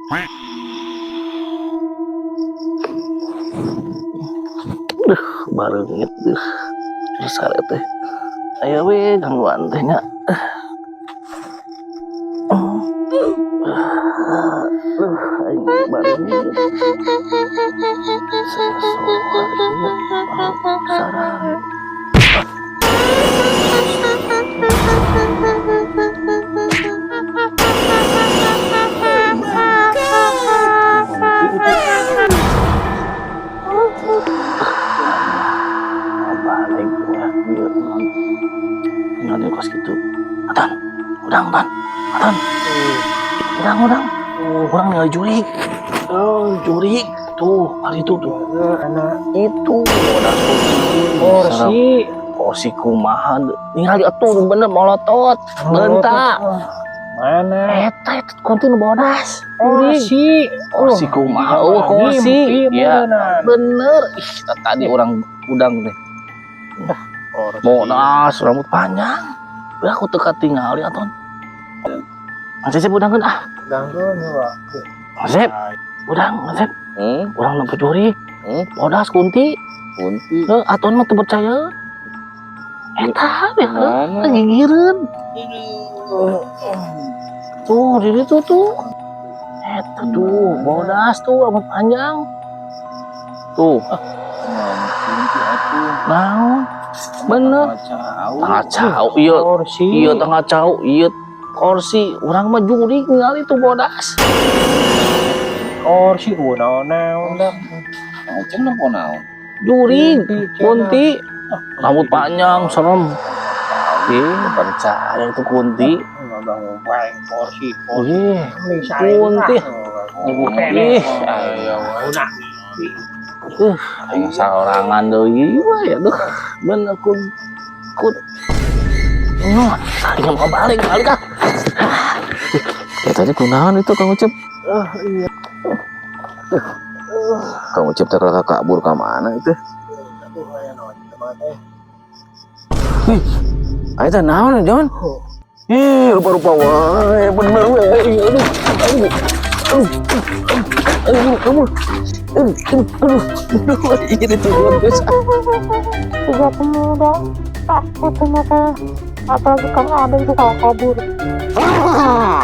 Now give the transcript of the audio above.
Duh, bareungit deuh. Sare teh. Aya we gangguan teh nya. Duh, aing bareungit. Sarare. Balik ya, bieu tinggal kos gitu. Atan, udang, Tan. Atan. Udang, udang. Urang ningali jurig. Oh, jurig. Tuh, kali itu tuh. Anak Itu bodas. Kursi. Kursi kumaha ningali atuh bener molotot. Bentak. Mana? Eta eta kunti nu bodas. Jurig. Kursi. Kursi kumaha? Oh, kursi. Ya, bener. Ih, tadi orang udang teh. Bodas, rambut panjang. Udah aku teka tingali aton. Mang Cecep udangkeun ah. Udangkeun wa. Mang Cecep, udang, Mang Cecep. Urang nempo jurig. Bodas kunti. Kunti. Heuh, aton mah teu percaya. Eta ya, Mana? Gigireun. Tuh, di situ tuh. Eta tuh, bodas tuh rambut panjang. Tuh, Kunti atuh. Naon? Bener. Cau. Tengah cau, iya. Kursi. Iya, tengah cau, iya. Kursi, urang mah jurig ningali tuh bodas. Kursi ku naon-naon dah. Macam nempo naon? Jurig, kunti, rambut panjang, serem. Ih, percaya itu kunti. Ngomong kursi, kursi. Ih, kunti. Ih, Ayo. Nah, aing saorangan deui we ya duh. Bener kun kun. Nah, aing mau balik, balik ah. Ya tadi kunaon itu Kang Ucup? Ah, iya. Kang Ucup teh kakak kabur ka mana itu? Ayo teh naon Jon? Ih, rupa-rupa wae, bener we. Aduh, aduh, aduh, aduh, kabur. Aduh, aduh, aduh, Ini tuh bagus. Tiga pemuda takut sama saya, apalagi Kang Aden suka kabur. Ah.